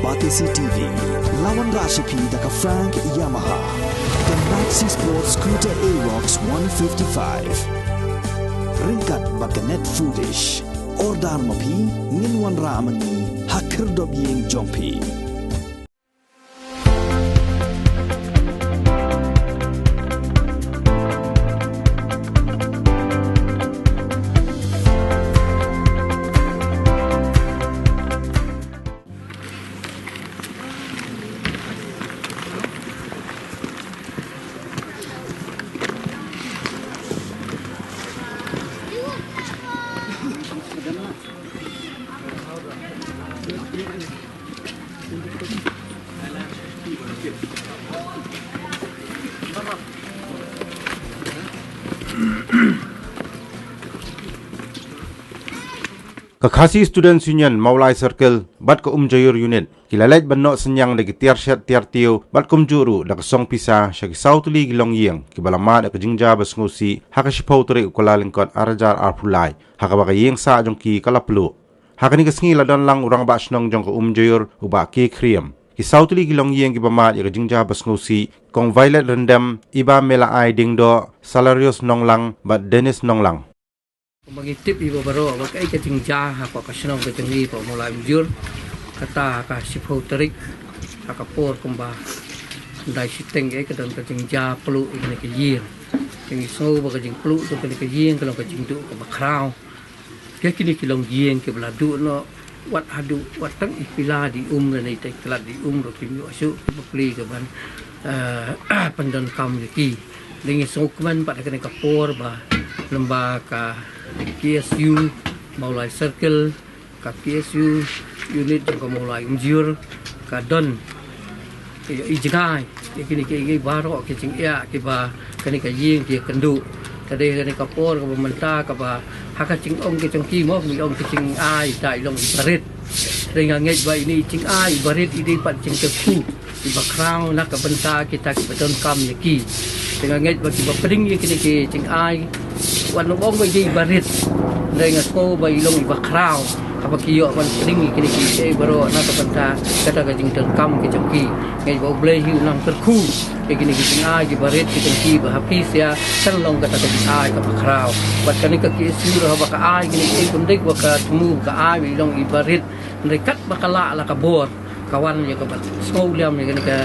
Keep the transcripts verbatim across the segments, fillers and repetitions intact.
Batesi T V, la wanrah sha phi da ka Frank Yamaha, ka Maxi Sport Scooter Aerox one fifty-five. Ryngkat bad ka Net Foodish. Order ma phi, ngin wanrah ma ngi ha khyrdop ïing jong phi. Ka Khasi Students Union Mawlai Circle bad ka Umjaiur Unit ki la leit ban noh synñiang da ki tiar shet tiar tiew bad kumjuh ruh da ka song pisa sha ki saw tylli ki longïing kiba la mad ïa ka jingjia ba sngewsih ha ka shiphew tarik u Kyllalyngkot arhajar arphew lai, ha kaba ka ïing sah jong ki ka la pluh. Ha kane ka sngi la don lang u Rangbah Shnong jong ka Umjaiur, u Bah K Khyriem, ki saw tylli ki longïing kiba mad ïa ka jingjia ba sngewsih, Kong Violet Ryndem, i Bah Melaai Diengdoh, Salarius Nonglang bad Dennis Nonglang. Kumba ngi tip hi baroh ba kaei ka jingjia ha ka shnong ka jong ngi, ka Mawlai Umjaiur, kata ha ka shiphew tarik, ha ka por kumba khyndai shiteng, eh, ka don ka jingjia pluh ïa kane ka ïing. Ngi sngew ba ka jingpluh jong kane ka ïing ka long ka jingduh kaba khraw. Ïa kine ki longïing kiba la duh noh, wat haduh, wat tang i pila di um lane i tei klat di um ruh kim ïoh shuh kiba plie ka ban, eh, pyndonkam ïa ki. Dei ngi sngewkmen pat ha kane ka por ba lyngba ka K S U Mawlai Circle, ka K S U Unit jong ka Mawlai Umjaiur ka don ïa i jngai ïa kine ki, ki baroh ki jingeh kiba kane ka ïing ki ïakynduh. Ka dei kane ka por kaba mynta kaba ha ka jingong ka jong ki mo, ngi ong ka jingai da i long i barit. Dei nga ngeit ba ine i jingai i barit i dei pat jingkyrkhu iba khraw na ka bynta kita kiba donkam ïa ki. Dei nga ngeit ba kiba pdeng ïa kine ki jingai, wat nym ong ba i dei i barit, dei nga sngew ba i long iba khraw haba ki ïoh ban pdeng ïa kine ki, eh, baroh na ka bynta kata ka jingdonkam ka jong ki. Ngeit ba U Blei hi u nang kyrkhu ïa kine ki jingai ki barit ki jong ki ba ha phi sha kan long kata ka jingai kaba khraw. Bad kane ka K S U ruh haba ka ai kine ki, eh, kum dei ba ka thmu ka ai ba i long i barit, hynrei katba ka lah la ka bor, ka wan ïa ka ban sngewliam ïa kane ka,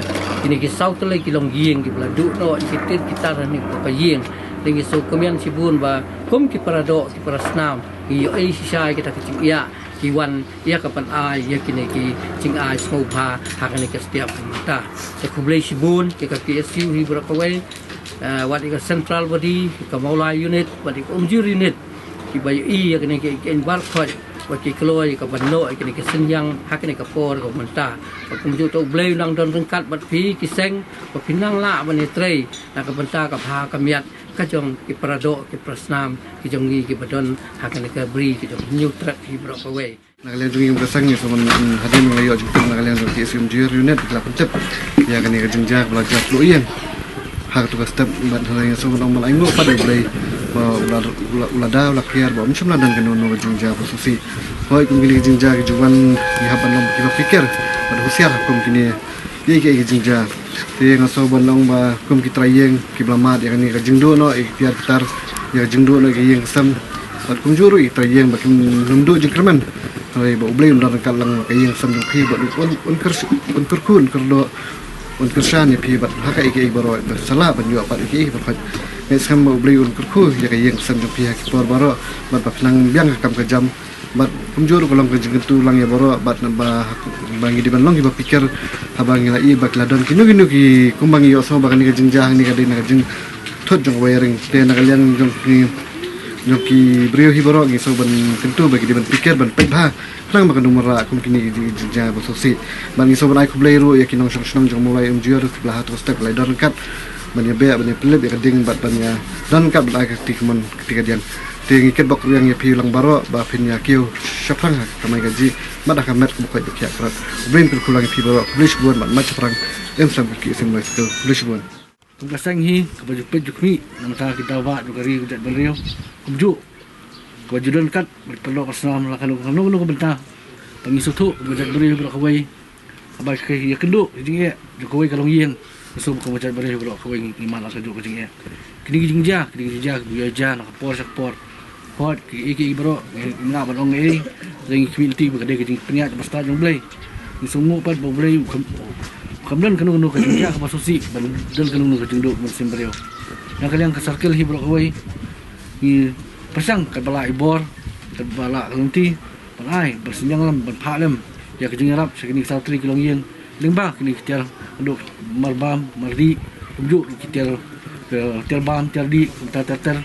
kine ki saw tylli ki longïing kiba la duh noh ïa ki tiar ki tar ha kane ka ïing. Te ngi sngewkmen shibun ba kum ki para doh ki para snam ngi ïohi shisha ïa kita ki jingeh ki wan ïa ka ban ai ïa kine ki jingai sngewbha ha kane ka step mynta. Te khublei shibun ïa ka K S U hi baroh kawei, eh, wat ïa ka Central Body, ïa ka Mawlai Unit, wat ïa ka Umjaiur Unit, kiba ïohi ïa kane ka, ka ïing baroh kawei, wat ki kloi ïa ka ban noh ïa kane ka synñiang ha kane ka por ka mynta. Bad kumjuh te U Blei u nang don ryngkat bad phi ki seng, ba phin nang lah ban ïatrei na ka bynta ka bha ka miat ka jong ki para doh ki para snam ki jong ngi kiba don ha kane ka bri ka jong Hynñiewtrep hi baroh kawei. Na ka liang jong ngi kum ka seng ngi sngewbha, mm, hadien ba nga ïoh jingtip na ka liang jong ka K S U Umjaiur Unit ki la pyntip ïa kane ka jingjia kaba la jia pluh ïing ha kato ka step, bad hynrei nga sngewbha ong ba la ainguh pat ïa U Blei ba u la, u la, u la da u la kiar ba ym shym la don kano kano ka jingjia ba sngewsih. Hooid, kum kine ki jingjia ki ju wan, ngi hap ban long kiba phikir bad husiar ha kum kine ïa ki, ïa ki jingjia. Te nga sngewbha ban ong ba kum ki trai ïing kiba la mad ïa kane ka jingduh noh ïa ki tiar ki tar, ïa ka jingduh noh ïa ka ïing ka sem, bad kumjuh ruh ïa ki trai ïing ba kim, ym duh jingkyrmen, hynrei ba U Blei un don ryngkat lang ka ïing ka sem jong phi bad un, un kyr-, un kyrkhu, un kyrdoh, un kyrshan ïa phi bad ha kaei kaei baroh ba phi sa lah ban ïoh pat ïa kaei ba phi khot. Ngi sngewbha ba U Blei un kyrkhu ïa ka ïing ka sem jong phi ha ki por baroh bad ba phin nang biang ka kam ka jam. Bad kumjuh ruh ka long ka jingkyntu lang ïa baroh bad ba, ba ngi dei ban long kiba phikir haba ngi la ïohi ba ki la don kino kino ki, kumba ngi ïohsngew ba kane ka jingjia hangne ka dei na ka jingthut jong ka wiring. Te na ka liang jong ki, jong ki briew hi baroh ngi sngewbha ban kyntu ba ki dei ban phikir ban peit bha khnang ba kan ym wanrah kum kine ki jing, jingjia ba sngewsih. Bad ngi sngewbha ban ai khublei ruh ïa ki nongshong shnong jong Mawlai Umjaiur kiba la ha kato ka step ki la ïadon ryngkat ban ïabeh, ban ïapyllip ïa ka ding bad ban ïadon ryngkat ban ai ka kti kamon ka kti kadiang. Te ngi kitbok ruh ïa phi lang baroh ba phin ïa kiew shaphrang ha ka kamai kajih bad ha ka met kaba koit ba khiah krat. U Blei un kyrkhu lang ïa phi baroh. Khublei shibun bad mat shaphrang. Em, sam ka ki sim lai skel. Khublei shibun. Kum ka seng hi kaba ju peit ju khmih na ka bynta ki dawa jong ka ri ka jaitbynriew, kumjuh kaba ju don kat bad paralok parasnam la kano kano kano ka bynta. Ba ngi sngewthuh ba jaitbynriew baroh kawei Haba ki ïakynduh ki jingeh jong kawei ka longïing, ngi sngew ba ka mut jait baroh hi baroh kawei ngi man la ka juh ka jingeh. Kine ki jingjia, kine ki jingjia kiba ïoh jia na ka por sha ka por. Hooid, kiei kiei baroh ngim lah ban ong ei, ngi khmih lynti ba ka dei ka jingpynïaid ba stad jong U Blei. Ngi sngewnguh pat ba U Blei u kham, u kham don kano kano ka jingjia kaba sngewsih ban don kano kano ka jingduh mynsiem briew. Na ka liang ka circle hi baroh kawei ngi pyrshang katba lah i bor, katba lah ka lynti, ban ai, ban synñiang lem, ban phah lem ïa ka jingïarap sha kine ki sawtri ki longïing, lyngba kine ki tiar haduh marbam mardih, kumjuh ki tiar, eh, tiar bam tiar dih, kumta ter ter.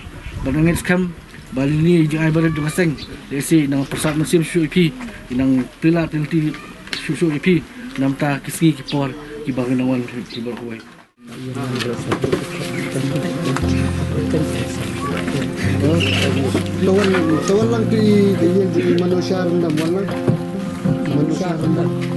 Bad nga ngeit skhem ba lini i jingai barit jong ka seng, lehse i nang pyrsad mynsiem shuh shuh ïa phi, i nang pynlait pynlynti shuh shuh ïa phi na bynta ki sngi ki por kiba ngi nang wan hi baroh kawei. To wan, to wan lang phi ka ïing jong i Manusha Randam, wan lang. Manusha Randam.